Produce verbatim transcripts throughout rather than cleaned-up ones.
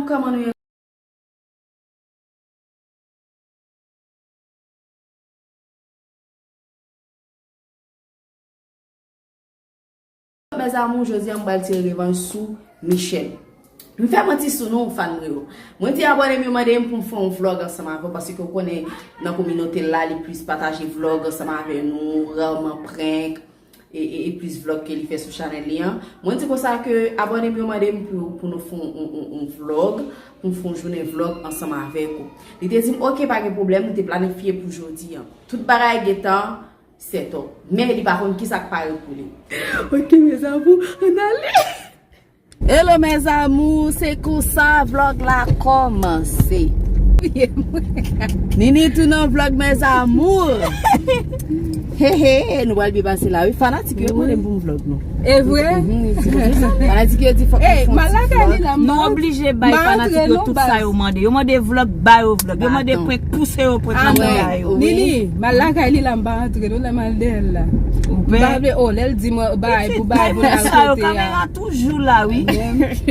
Kòman nou ye? Mes amours, jodi a m pral tire revanj sou Michel. M fè manti sou nou, fan mwen yo. Mwen di abòne m yo mande m pou m fè yon vlog ansanm avè w, paske w konnen nan kominote l la, li plis pataje vlog ansanm avè nou, rarman prank, e, e, e plis vlog ke li fè sou chanèl li an. Mwen di konsa ke abòne m yo mande m pou, pou nou fè yon, yon, yon, yon vlog, pou m fè yon jounen vlog ansanm avèk ou. Li te di m, "Oke, pa gen pwoblèm," li te planifye pou jodi an. Tout bagay gentan sèt. Men li pa konn kisa k pare pou li. Oke, mes amours, ann ale. Hello, mes amours, se konsa vlog la kòmanse. Nini tou nan vlog, mes amours. He, he, nou pral byen pase la, wi. Fanatik yo mande m pou m vlog nou. E vre? Mhm, li di konsa. Fanatik yo di fòk nou fè yon ti vlog. Nou oblije bay fanatik yo tout sa yo mande. Yo mande vlog, ba yo vlog. Yo mande prank, pouse yo prank nan bagay yo. Nini, m al lakay li la, m pa antre non, lè m al dèyè l la. M pa vle, oh, lè l di mwen, bay pou, bay pou n al kote a. Kamera toujou la, wi.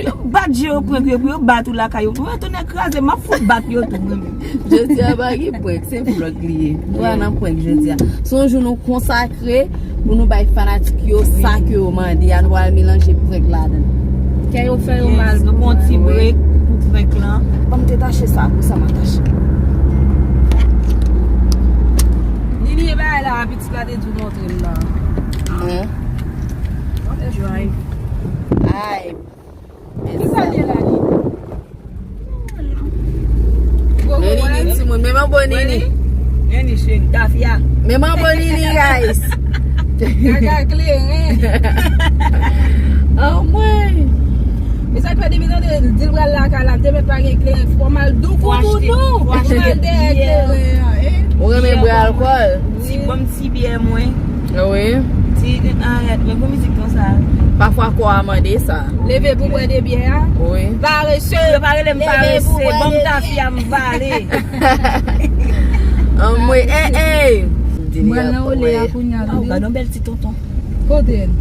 Yo bat je yo prank yo, pou yo bat ou lakay yo. Mwen tounen kraze, m ap fout bat yo tou, mwen menm. Jodi a pa gen prank, se vlog li ye. Nou pa nan prank jodi a. Se yon jou nou konsakre pou nou bay fanatik yo sa ke yo mande a, nou pral melanje prank ladan. Kè yo fè yo mal. Yes, nou pran ti break pou prank lan. Ban m detache sa, pou sa m atache. Nini e bagay la, pitit la te di w montre m nan. Mwen. Ay. Kisa l ye la, Nini? Men Nini, timoun, men manbo Nini. Nini, cheri, tafya. Men manbo Nini, guys. Kaka kleren. Anmwey. E sa k fè depi tande di l pral lakay la, l te mèt pa gen kleren. Fò m al doukoudoudou. Fò m al dèyè kleren an, eh. Ou renmen bwè alkòl? Ti, ban m ti byè mwen. Wi. Ti, arèt, men pou mizik konsa. Pafwa kò a mande sa. Leve pou bwè de byè a. Wi. Parese. Yo pa rele m parese. Ban m tafya m vale. Anmwey, ey, ey. Mwen nan ole a kounye a. Gade yon bèl ti tonton. Kote l?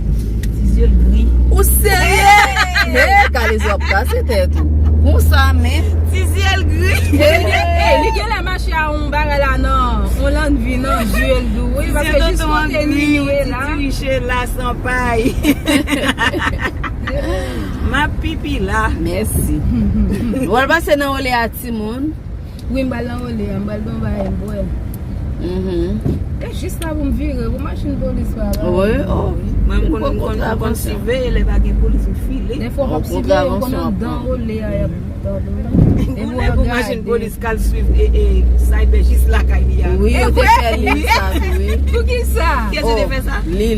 Ti zye l gri. Ou serye? He, Kalezo ap kase tèt ou. Konsa menm. Ti zye l gri. He, he, he, li genlè mache a yon bagay la nan yon lannvi nan zye l dou, wi, paske jis kote li ye la. Ti riche la san pay. M ap pipi la. Mèsi. Ou al pase nan ole a timoun. Wi, m pral nan ole a, m pral ban bagay m bwè. Mhm. E jis la pou m vire, pou machin polis pa la. Wi, oh. Mwen, m konn, m konn, m konn siveye lè pa gen polis, m file. Dèfwa w ap siveye, w konn anndan ole a, y ap tande w. Epi w ap gade. Pou machin polis k al swiv, e, e, Cyber jis lakay li a. Wi, yo te fè li sa tou, wi. Poukisa? Kiyès ki te fè sa? Li.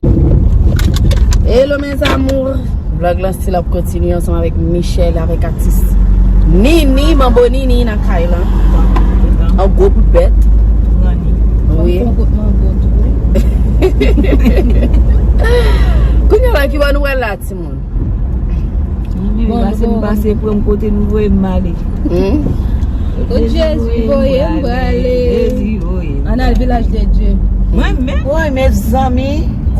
Hello, mes amours. Vlog lan still ap kontinye ansanm avèk Michel, avèk atis Nini, manbo Nini nan kay lan. An gwo bout bèt. Wi. Kounye a la, ki bò nou pral la, timoun? Bon, pase m pase pran m kote nou voye m ale. Hmm? Kot Jezi voye m prale. Jezi voye m. Ann al Vilaj de Dye. Mwen menm? Woy, mezanmi,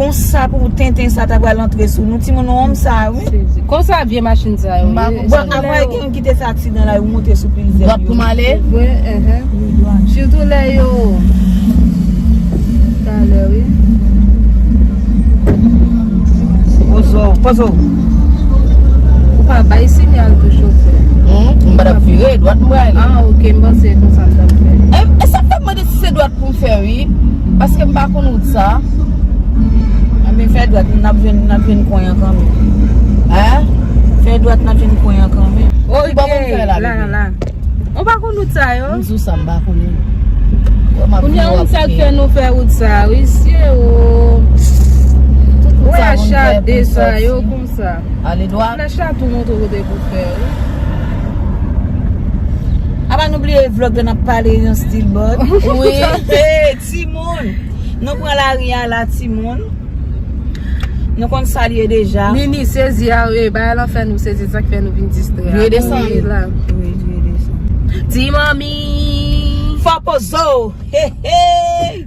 konsa pou tenten sa ta pral antre sou nou, timoun, wonm sa, wi. Sezi. Konsa vye machin sa yo ye. Bon, apre gen yon ki te fè aksidan la, yo monte sou plizyè yo. Dwat pou m ale? Wi, enhen. Sitou lè yo talè, wi. Pozo, pozo. Ou pa bay sinyal tou, chofè. Hmm, m pa t ap vire, dwat m prale. Ah, ok, m panse konsa m t ap fè. E, e sa k fè m mande si se dwat pou m fè, wi. Paske m pa konn wout sa. Anben, fè dwat, n ap jwenn, n ap jwenn kwen an kanmenm. Hein? Fè dwat, n ap jwenn kwen an kanmenm. Ki bò pou m fè la, la, bebe? La. Ou pa konn wout sa yo? M di w sa, m pa konnen. Kounye a, m sa k fè nou fè wout sa, wi, sye, o. Tout wout sa moun fè pou sòti. Sa yo konsa. Ale dwat. Flèch la tou montre kote pou fè, wi. Apa nou bliye vlog la, n ap pale nan stil bòd. Wi. Timoun. Nou pran lari a la, timoun. Nou konn sa l ye deja. Nini sezi a, e, bagay lan fè nou sezi, sa k fè nou vin distrè a. Dwe desann. Wi, la. Wi, dwe desann. Ti manmi. Fò pozo. Hey, hey.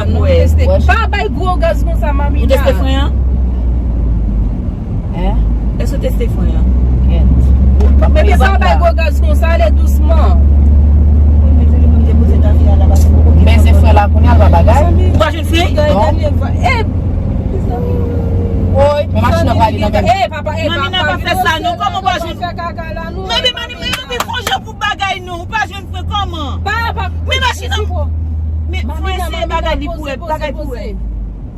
an pou wè. Pa bay gwo gaz konsa, Mamina. Ou teste fren an? Hein? Èske w teste fren an? Kèt. Bebe, pa bay gwo gaz konsa, ale dousman. Beze fren la kounye a, l pa bagay. Ou pa jwenn fren? Non. Woy, men machin nan prale nan menm. Mamina, pa fè sa non, kòman ou pa jwenn? Bebe, Mamina, men yon pi fon jan pou bagay non, ou pa jwenn fren kòman? Men machin nan. Men fren se bagay li pou wè, bagay pou wè.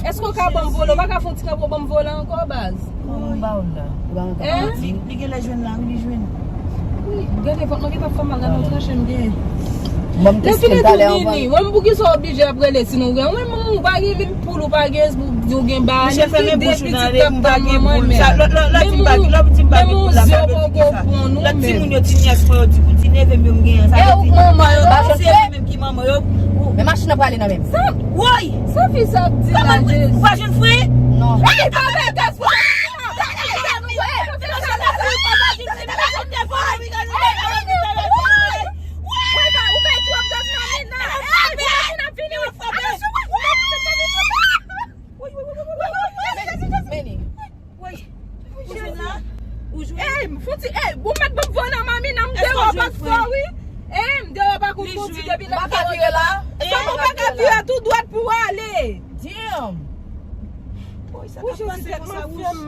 Èske w ka ban m vole? Ou pa ka fè yon ti kanpe ban m vole ankò, baz? Mwen ba w la. Ou ba mwen Hein? Li, li genlè jwenn la, wi, li jwenn. Wi, gade vant mwen gentan fè mal, gade yon tranche m gen. Bon, m teste l talè anvan. Mwen, poukisa w oblije ap rele si nou gen? Mwen, mwen, ou pa gen vin poul, ou pa gen, ou gen ba, Misye fèmen bouch ou nan ale, m pa gen poul. Sa, lòt, lòt, lòt di m pa, lòt di m pa gen poul la, sa vle di ki sa? Lòt timoun yo, ti nyès mwen yo, ti, ti neve m yo m genyen, sa vle di manman yo, se yo menm ki manman yo. Men machin nan prale nan menm. Woy! Sa fi sa ap di la, Jezi? Ou pa jwenn fren? Non. Ey, pa fè gaz pou sa. Meni. Ou jwenn la? Ou jwenn? Ey, fouti, ey, ou mèt ban m vole nan Mamina, m dewa pa fò, wi. Ey, m dewa pa konn kondi depi lè. Ou pa ka vire la? Sa ou pa ka vire tou dwat pou Damn! Woy, sa k ap pase konsa, wouch?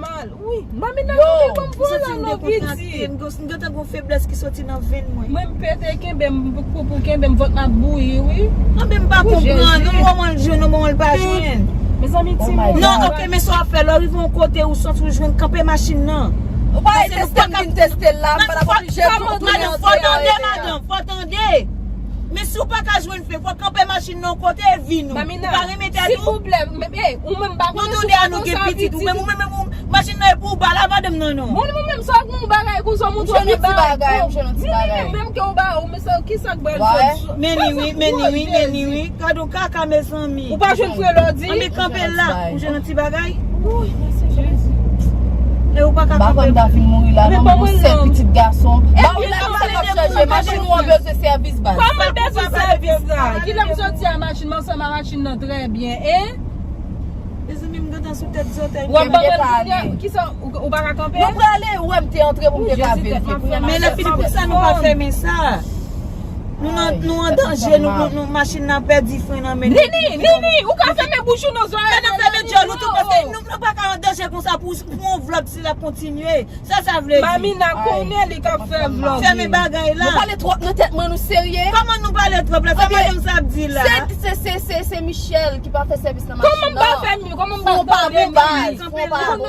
Wi, Mamina, yo, kanpe, ban m vòlò non, piti. M gen, m gentan gen yon feblès ki soti nan venn mwen. Mwen, m pete, kenbe m, pou, pou kenbe m, vant m ap bouyi, wi. Anben, m pa konprann. Yon moman l jwenn, yon moman l pa jwenn. Mezanmi, timoun. Non, ok, men sa w ap fè, lè w rive yon kote ou santi w jwenn, kanpe machin nan. Ou pa teste m, vin teste l la, m pa t ap oblije tou, tou. Madanm, fò tande, madanm, fò tande. Men si w pa ka jwenn fè, fò kanpe machin nan yon kote e vin ou. Ou pa renmen tèt ou? Silvouplè, men, ey, ou menm pa konnen si w pa konn sa, pitit. Ou menm, ou menm, ou, machin nan e pou ou ba la, madanm nan, non. Bon, ou menm, sa w gen yon bagay konsa, ou montre w gen bagay. M jwenn yon ti bagay, m jwenn yon ti bagay. Menm ke w ba, ou, men sa, ki sa k pral fèt? Men ni wi, men ni wi, men ni wi. Gade yon kaka, mezanmi. Ou pa jwenn frelòdi? Anben, kanpe la. Ou jwenn yon ti bagay? Woy, mèsi Jezi. E ou pa ka kanpe. Ba, m ta fin mouri la, non, pou sèt pitit gason. Ba, ou la, sa k ap chanje, machin ou an bezwen sèvis, baz. Kòman bezwen sèvis la? Kilè m soti a machin, m ansanm a machin nan trè byen, en? Mezanmi, m gentan sou tèt zòtèy. W ap ban mwen kisa, ou, ou pa ka kanpe? Nou prale, ou wè m te antre pou m te ka verifye. Kounya, men lè fini pou sa, nou pa fèmen sa. Nou nan, nou an danje, nou, nou, nou, machin nan pèdi fren nan men nou. Nini, Nini, ou ka fèmen bouch ou non, zòrèy. Madanm, fèmen djòl ou tou, paske nou, nou pa ka an danje konsa pou, pou yon vlòg si l ap kontinye. Sa sa vle di? Mamina konnen li k ap fè vlòg. Fèmen bagay la. Nou pale twòp nan tèt mwen, nou serye? Kòman nou pale twòp la? Sa madanm sa ap di la? Se, se, se, se, se Michel ki pa fè sèvis nan machin nan. Kòman m pa fè m, kòman m pa tande m? Fon pa bon, baz. Fon pa bon.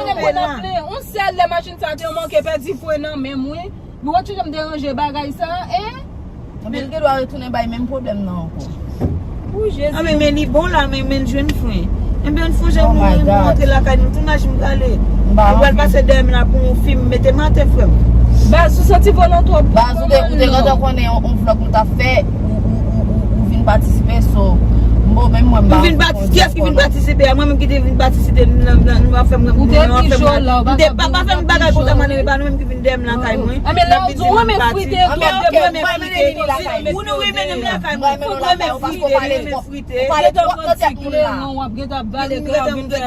Yon sèl lè machin sa te manke pèdi fren nan men m, wi. Nou wè jan m deranje bagay sa, en? Anben, l gen dwa retounen bay menm pwoblèm nan ankò. Anben, men li bon la, men, men l jwenn fren. Enben, n fon jan nou, nou rantre lakay nou, tounaj m prale. Li pral pase dèyè m la pou yon fim, mete m atè, frè m. Baz, ou santi volan twòp. Baz, ou te, ou te gentan konnen yon, yon vlòg nou t ap fè, ou, ou, ou, ou, ou vin patisipe, so, m bon, menm mwen, m pa vin patisipe. Kiyès ki vin patisipe a? Mwen menm ki te vin patisipe, nou, nou, nou ap fè mwen, nou ap fè mwen, m te pa, pa fè m bagay konsa, mwen, e pa nou menm ki vin dèyè m lakay mwen. Anben, lè ou di ou renmen frite, twòp de mwen renmen frite. Ou nou renmen menm lakay mwen. Ou renmen frite, ou renmen frite. Ou pale twòp nan tèt moun la. W ap gentan vale kè, vin fè,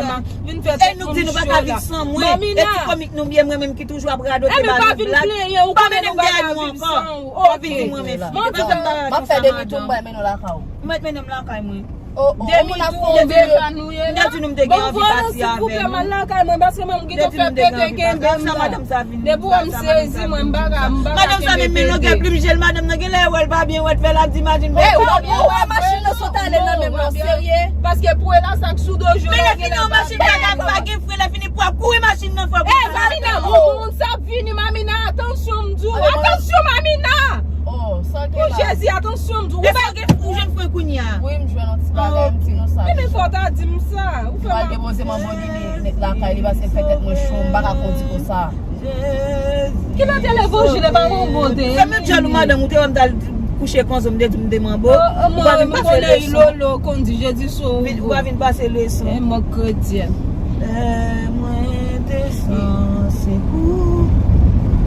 vin fè tèt moun cho la. Mamina. E ti komik nou m ye, mwen menm ki toujou ap radote ba nou blag. Ou pa mennen m dèyè nou ankò. Ou vin di mwen renmen frite. M ap fè demi tou, m pral mennen w lakay ou. Ou mèt mennen m lakay mwen. Oh, oh, demi tou, demi tou. M te di nou m te gen anvi pati avè nou. M te di nou m te gen anvi pati. Sa madanm sa vin. Depi w wè m sezi, mwen, m pa ka, m pa ka kenbe pete. Madanm sa menm, men nou gen plim jel, madanm nan gen lè wè l pa byen, wè l fè l ap di machin bon. Ou pa byen, ou wè machin nan sot ale nan men m nan, serye? Paske pwe la sa k sou do jò la, gen lè pa byen. Men lè fini yon machin pa gen, pa gen fren, lè fini pou ap kouri machin nan fò pou sa. Ey, Mamina, bon, bon, moun sa ap vini, Mamina, atansyon, m di w. Atansyon, Mamina! Oh, sa gen la. Pou Jezi, atansyon, m di w. Èske w gen, ou jwenn fren kounye a? Wi, m jwenn yon ti bagay, m di nou sa. Ebyen, fò w ta di m sa. Ou fè m pral depoze manbo Nini nèt lakay li, paske l fè tèt mwen cho, m pa ka kondi konsa. Kilè w te leve, Jile, pa bon kote. Fèmen djòl ou, madanm, ou te wè m t al kouche konsa, m te di m te manbo. Ou pa vin pase leson. Lolo kondi, Jezi sove. Ou pa vin pase leson. E mò kretyen. Lè mwen desann, se pou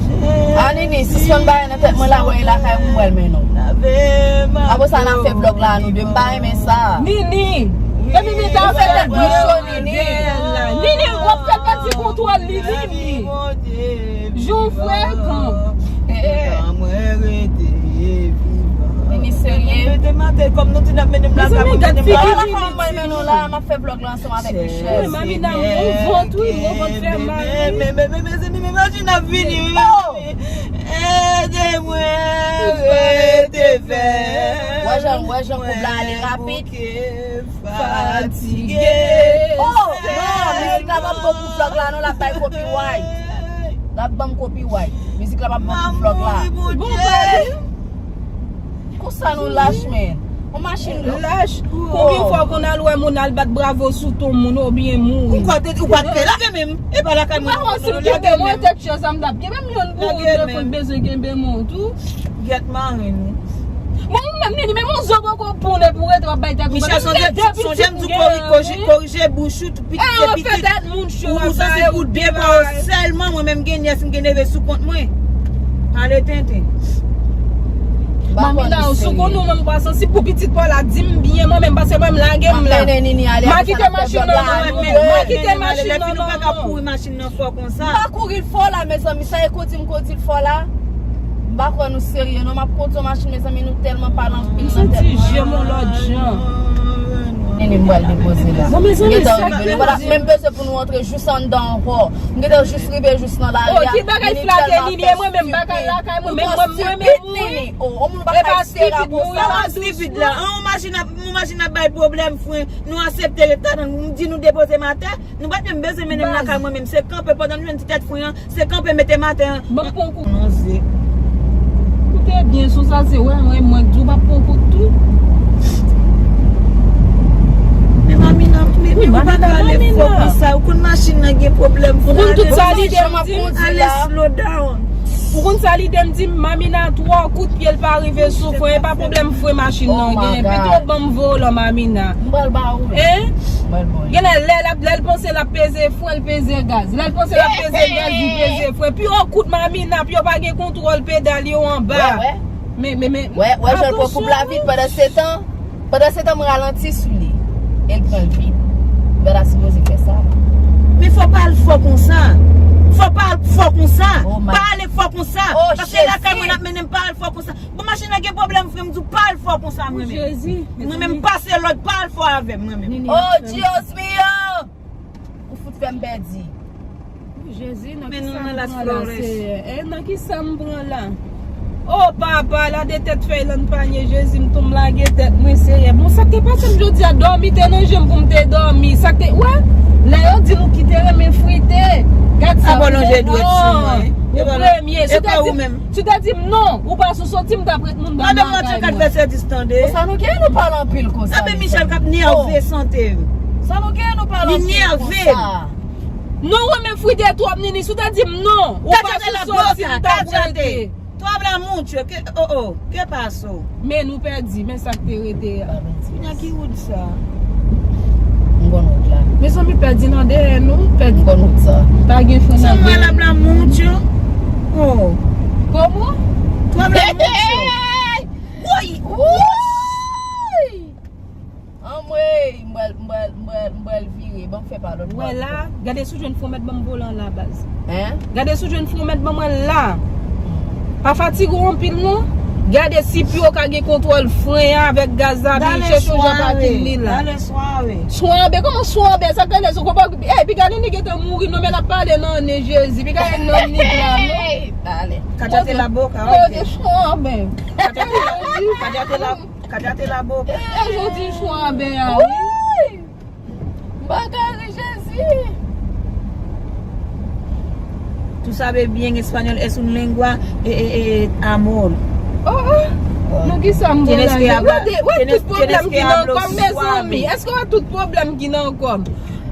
Jezi. A, Nini, sispann bay nan tèt mwen la, wè, e lakay mwen m pral mennen w. Apre sa, n a fè vlòg la, nou de, m pa renmen sa. Nini! Epi Nini ta fè tèt mwen cho, Nini. Nini, w ap fè pèdi kontwòl li, Nini. Jan w frekan. Mwen rete vivan. Nini serye. Mete m atè, kòm nou di n ap mennen m lakay, mwen mennen m lakay. Mezanmi, gad figi Nini. Mwen mennen w la, m ap fè vlòg la ansanm avèk Michel. Wi, Mamina, yon vant, wi, yon vant fè mal, wi. Men, men, men, mezanmi, men machin ap vini, wi. Ede mwen rete fèm. Wè jan, wè jan koup la ale rapid. Fatige. Oh, non, mizik la p ap bon pou vlòg la, non, l ap bay copyright. L ap ban m copyright. Mizik la p ap bon pou vlòg la. Bon, konsa nou lach, men. On machin lach. Konbyen fwa w konn al wè moun al bat bravo sou tonm moun oubyen mouri? Ou pa t, ou pa t fè lage men m. E pa lakay mwen. Ou pa wè si m kenbe mwen tèt chèz la, m t ap kenbe m youn pou ou, depi w bezwen kenbe mwen tou. Gyèt maren nou. Bon, ou menm, Nini, men yon zo poko ponn epi w rete w ap bay tèt ou. Michel, sonje, sonje m di w korije, korije bouch ou, pitit se pitit. Ou sanse pou de pa w sèlman, mwen menm gen nyès, m gen neve sou kont mwen. Pale tenten. Mamina, ou sou kont ou menm pa sansib pou pitit pa w la, di m byen mwen menm, paske mwen m lage m la. M a kite machin nan nan mwen. M a kite machin nan nan mwen. Kouri machin nan fò konsa. M pa kouri l fò la, mezanmi. Sa e kondi m kondi l fò la. M pa kwè nou serye, non. M ap kondi yon machin, mezanmi, nou tèlman pale anpil nan tèt mwen. M santi je m yon lòt jan. Nini, m pral depoze la. Bon, mezanmi, gentan rive. Nou pa t ap menm bezwen pou nou antre jis anndan ankò. M gentan jis rive jis nan lari a. Oh, ki bagay flate, Nini, e mwen menm, bagay lakay mwen, menm mwen, mwen, menm, Nini. Oh, on moun pa ka espere konsa. Stupid la. An, yon machin ap, yon machin ap bay pwoblèm, fren. Nou aksepte ret ladan. M di nou depoze m atè. Nou pa t menm bezwen mennen m lakay mwen menm. Se kanpe pandan nou jwenn ti tèt fren an. Se kanpe mete m atè. M ap pran kout. Non, se. Koute byen, sou sa, se wè, wè, mwen, di w m ap pran kout tou. Men Mamina, men, men ou pa ka ale fò konsa. Ou konn machin nan gen pwoblèm. Ou konn tout sa lidè m di. Ale slow down. Ou konn sa lidè m di, Mamina, twò kout pye l pa rive sou fren. E pa pwoblèm fren machin nan gen. Pito ban m volan, Mamina. M pral ba ou. Hein? M pral ba ou. Gen lè, lè l ap, lè l panse l ap peze fren, l peze gaz. Lè l panse l ap peze gaz, li peze fren. Pi yo kout Mamina, pi yo pa gen kontwòl pedal yo anba. Wè, wè. Men, men, men. Wè, wè, jan l pran koup la vit pandan se tan. Pandan se tan, mwen ralanti sou li. E l pran l vit. Bèl a sipoze fè sa. Men fò pa al fò konsa. Fò pa al fò konsa. Oh my. Pa ale fò konsa. Oh, Jezi. Paske lakay mwen ap mennen m, pa al fò konsa. Bon, machin nan gen pwoblèm, fren, m di w pa al fò konsa, mwen menm. Jezi. Mwen menm, pase lòd, pa al fò avè m, mwen menm. Oh, Dios mío! Ou fout fè m pèdi. Jezi, nan kisa m pran la, Seyè? E nan kisa m pran la? O papa, la de tèt fèy lan panye, Jezi, m tonm lage tèt mwen, Seyè. Bon, sa k te pase m jodi a, dòmi te nan je m pou m te dòmi. Sa k te, wè? Lè yo di nou ki te renmen frite, gad sa. Ou premye. Si w te di m non, ou pa sou soti, m t ap ret moun ba m lakay mwen. Sa nou gen, nou pale anpil konsa. Abe Michel k ap nève sante. Sa nou gen, nou pale anpil konsa. Non, ou renmen frite twòp, Nini. Si w te di m non, ou pa sou soti, m t ap rete. Tú hablas mucho. ¿Qué, oh, oh, qué pasó? Men nou pèdi, men sa k te rete a. Kounye a ki wout sa? M konn wout la. Mezanmi, pèdi nan dèyè nou, pèdi. M konn wout sa. Pa gen fren nan dèyè. Tú hablas mucho. Oh. Kòman? Tú hablas mucho. Woy! Woy! Anmwey, m pral, m pral, m pral, m pral vire. Ban m fè pa lòt bò. Wè la, gade si w jwenn fon mèt ban m volan la, baz. Hein? Gade si w jwenn fon mèt ban mwen la. Pa fatige w anpil non. Gade si pi w ka gen kontwòl fren an avèk gaz la, men chèche yon jan pa kite li la. Dale suave. Suave, kòman suave? Sa k rele sou konpa, eh, pi gade li gentan mouri non, men l ap pale nan nen Jezi. Pi gade nan nen la non. Dale. Cállate la boca, oíste. Kote suave? Cállate la, cállate la Cállate la boca. Eh, jodi swa bè a, wi. Wi! M pa ka ri, Jezi. Tú sabes bien español, es un lengua, eh, eh, eh, amor. Oh, oh. Nan kisa m gen la? Wè tout pwoblèm ki nan kò m, mezanmi. Èske wè tout pwoblèm ki nan kò m?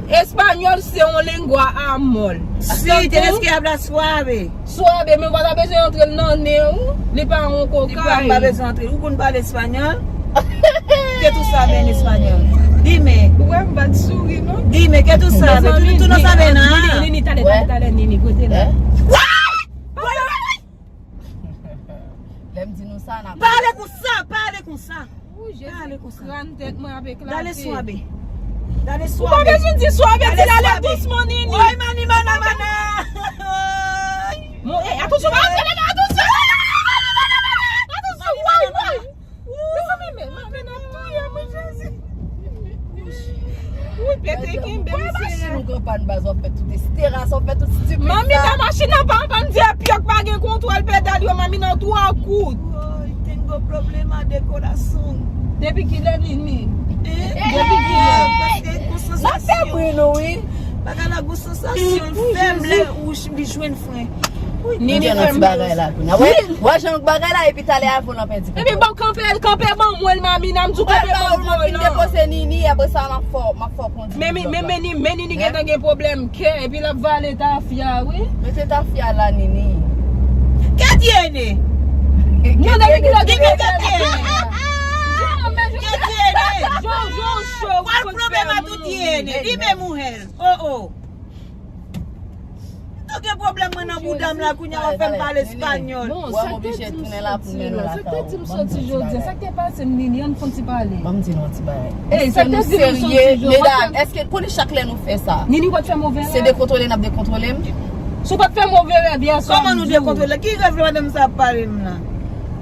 Espanyòl se yon lengua amor. Sí, tienes que hablar suave. Suave, men ou pa ta bezwen antre l nan nen ou. Li pa yon koka. Di pa m pa bezwen antre l. Ou konn pale espanyòl? ¿Qué tú sabes en español? Dime. Ou wè m pa t souri non. Dime, ¿qué tú sabes? Tú, tú no sabes nada. Nini, Nini, talè, talè, talè, Nini, kote la? Lè m di nou sa, n ap pale konsa, pale konsa. Ou Jezi, kràn tèt mwen ap eklate. Dale suave. Dale suave. Ou pa bezwen di suave, di dale dousman, Nini. Oy, mani, mana, mana. Mon, eh, atansyon, atansyon, atansyon. Atansyon, woy, woy. Mezanmi, men, men, men, ap touye mwen, Jezi. Wi, pete kenbe m, Seyè. Machin ou pran pann baz, w ap fè tout estera, w ap fè tout stupid sa. Mami, nan machin nan pa antann di epi yo pa gen kontwòl pedal yo, mami nan twa kout. Ay, tengo problema de corazón. Depi kilè Nini? Eh? Depi kilè? Paske gon sansasyon. Sa te bri nou, wi. Bagay la gon sansasyon, l fè m lè ou li jwenn fren. Nini fè m bagay la kounye a. Wè, wè jan bagay la epi talè a volan pèdi kontwòl. Epi bon, kanpe, kanpe ban mwen l, mami, nan m di w kanpe ban mwen l. Depoze Nini, apre sa, m ap fè, m ap fè w kondi. Men, men, men, men, men Nini gentan gen pwoblèm kè, epi l ap vale tafya, wi. Mete tafya la, Nini. ¿Qué tiene? Mwen depi kilè? Dime, ¿qué tiene? ¿Qué tiene? ¿Cuál problema tú tienes? Dime, mujer. Oh, oh. Ou gen pwoblèm mwen nan bouda m la, kounye a w ap fè m pale espanyòl. Non, sa k te di m soti la, sa k te di m soti jodi a, sa k te pase m, Nini, ann fè yon ti pale. Ban m di nou yon ti bagay. Èske nou serye, medam? Èske pou li chak lè nou fè sa? Nini, ou pa t fè m ouvè la? Se dekontwole n ap dekontwole m? Si w pa t fè m ouvè la, byen sa. Kòman nou dekontwole? Ki rèv madanm sa ap pale m la?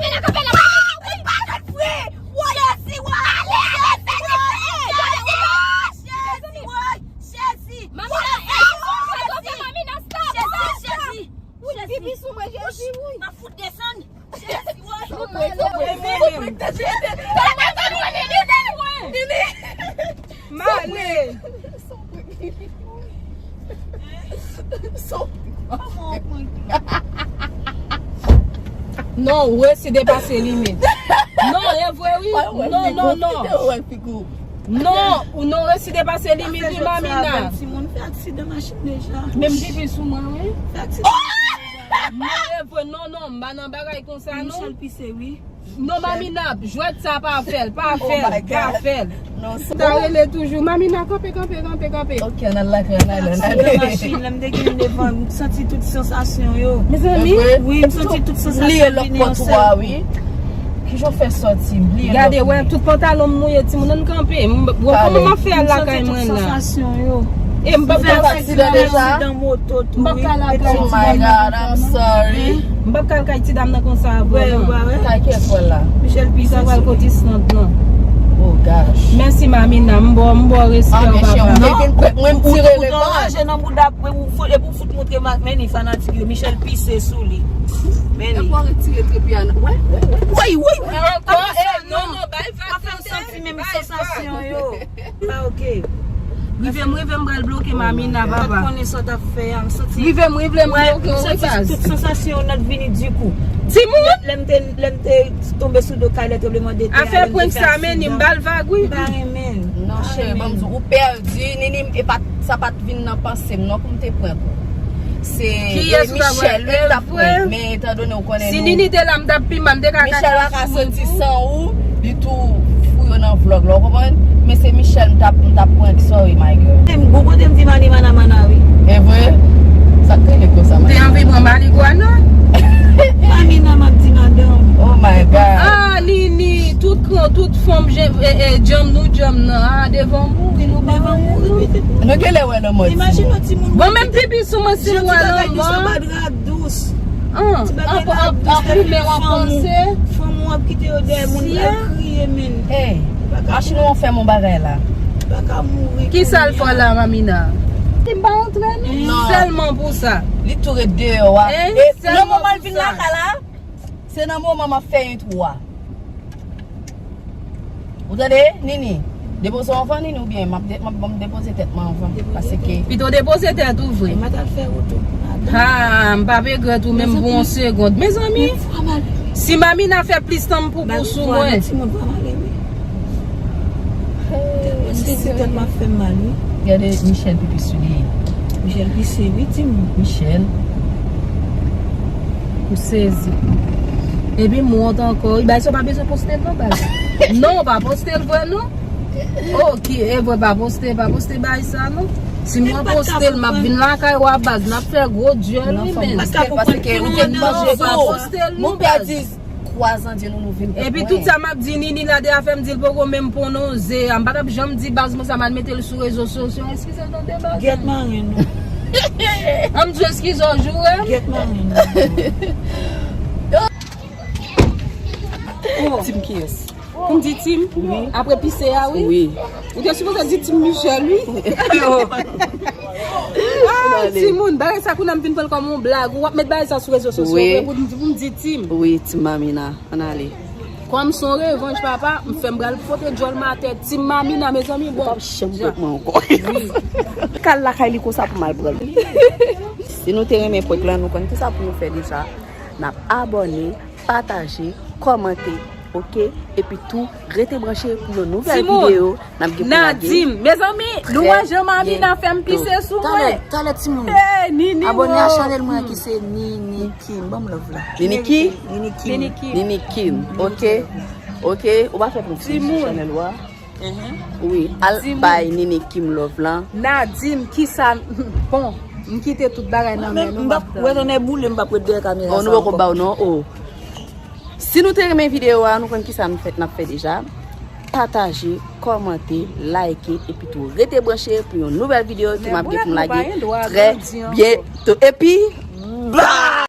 kanpe la, kanpe la, kanpe la. Jezi, woy! Jezi, woy! Jezi, woy! Jezi! Mamina, Mamina, stop! Jezi, Jezi! Pipi sou mwen, Jezi, woy! M ap fout desann! Jezi, woy! Male! Non, ou resi depase limit. Non, e vre wi. Non, non, non. Non, ou non resi depase limit wi, Mamina. Timoun fè aksidan machin deja. Menm pipi sou mwen wi. Fè aksidan machin deja. Non, e vre, non, non, m pa nan bagay konsa non. Michel pise wi. Non, Mamina, jwèt sa pa fè l, pa fè l, pa fè l. Ou ta rele toujou. Mamina, kanpe, kanpe, kanpe, kanpe. Ok, ann al lakay, ann al, ann al. Aksidan machin, lè m te gen devan, m santi tout sansasyon yo. Mezanmi. Wi, m santi tout sansasyon vini yon sèl. Ki jan w fè sòti? M bliye lòt. Gade, wè, tout pantalon m mouye, timoun, ann kanpe. M wè kòman m ap fè al lakay mwen la. M santi tout sansasyon yo. E m p ap ka al kay ti dam nan. M p ap ka al kay ti dam nan konsa. M p ap ka al kay ti dam nan konsa avè w, non. Kay kiyès w al la? Michel Pise sa pral kote sant lan. Oh gosh. Mèsi Mamina, m ba w, m ba w respè w, papa. Mwen m tire revanj. Ranje nan bouda, epi w fout montre Marc Meni fanatik yo, Michel Pise sou li. Meni. Epi w retire trepi a nan. Woy, woy, woy. Ankò, non, non, bay vag. Pa fè m santi menm sansasyon yo. Pa oke. Rive m, rive m pral bloke Mamina, papa. Mwen konnen sa w t ap fè a, m santi. Rive m, rive m bloke w, wi, baz. Tout sansasyon yo nèt vini dikou. Timoun! Lè m te, lè m te tonbe sou do kay lè tranbleman de tè a. Afè prank sa, men, m bal vag, wi. M pa renmen. Non, cheri, ban m di w, ou pèdi, Nini, e pa, sa pa t vin nan panse m, non, pou m te prank ou. Se Michel, wi, k t ap prank, men etan done w konnen nou. Si Nini te la, m t ap pi mal, m te ka Michel pa ka soti san ou, li tou fou yo nan vlog la, w konprann? Men se Michel m t ap, m t ap prank, sorry, my girl. Bon kote m di Mani Mana Mana, wi. E vre? Sa k rele konsa, Mani? Te anvi pran maligwana? Mamina, m ap di madanm. Oh my God. Ah, Nini, tout kran, tout fanm, je- e, e, djanm nou, djanm nan. Ah, devan w mouri, nou pa mouri. Nou genlè wè lanmò, timoun. Imajine yon timoun. Bon, menm pipi sou mwen, si m wè lanmò. Dous. An, an, an, ap limen w ap panse. Fanm ou ap kite yo dèyè moun, l ap kriye, men. Ey, machin ou fè m yon bagay la. Pa ka mouri. Kisa l fè w la, Mamina? Li pa antre, non. Sèlman pou sa. Li tou ret deyò a. E nan moman l vin lakay la, se nan moman m ap fè entwo a. Ou tande, Nini? Depoze w anvan, Nini, oubyen m ap de- m ap, m ap depoze tèt mwen anvan? Paske pito depoze tèt ou vre. Mwen t al fè wout ou. Ha, m p ap regrèt ou menm pou yon segonn. Mezanmi, si Mamina fè plis tan m pou pou sou mwen. Timoun pa male, wi. Tèt mwen sezi, tèt mwen ap fè m mal, wi. Gade Michel pipi sou li. Michel pise, wi, timoun. Michel. Ou sezi. Epi m wont ankò. Wi, bagay sa w pa bezwen poste l non, baz. Non, w pa poste l vre non. Ok, e vre, pa poste, pa poste bagay sa non. Si mwen poste l, m ap vin lakay w a, baz, n ap fè gwo dyòl wi, men. Paske ou te di m pa poste l non, baz. Kwa zandye nou, nou vin pou mwen. Epi tout sa m ap di Nini la, de afè m di l poko menm pwononse a. M pa t ap janm di baz mwen sa, m al mete l sou rezo sosyo. Eskize tande baz. Gèt marenn ou. An m di eskize w joure. Gèt marenn ou. Tim kiyès? Pou m di Tim? Wi. Apre pise a, wi? Wi. Ou te sipoze di Tim Michel, wi. Ah, timoun, bagay sa kounye a m vin pran l kòm yon blag. Ou ap met bagay sa sou rezo sosyo vre pou m di, pou m di Tim. Wi, Tim Mamina. Ann ale. Kòm se yon revanj, papa, m fè m pral pote djòl m atè. Tim Mamina, mezanmi, bon. Ou p ap janm prank mwen ankò. Wi. K al lakay li konsa pou m al pran l. Si nou te renmen prank lan, nou konn kisa pou nou fè deja. N ap abòne, pataje, kòmante, oke? Epi tou, rete branche pou yon nouvèl videyo n ap gen pou lage. Nadim, mezanmi, nou wè jan Mamina fè m pise sou mwen. Talè, talè, timoun. Hey, Nini, abòne a chanèl mwen ki se Nini Kim. Ban m love la. Nini ki? Nini Kim. Nini Kim. Nini Kim, oke? Oke, ou pa fè pou m ti chanèl ou a? Wi, al bay Nini Kim love lan. Nadim, kisa, bon, m kite tout bagay nan men nou, m ap tann. Wè tonè boule, m p ap ret dèyè kamera sa ankò. Oh, nou poko ba w non, oh. Si nou te renmen videyo a, nou konn kisa n fè, n ap fè deja. Pataje, kòmante, like, epi tou rete branche pou yon nouvèl videyo ki m ap gen pou m lage trè byento. Epi, bye!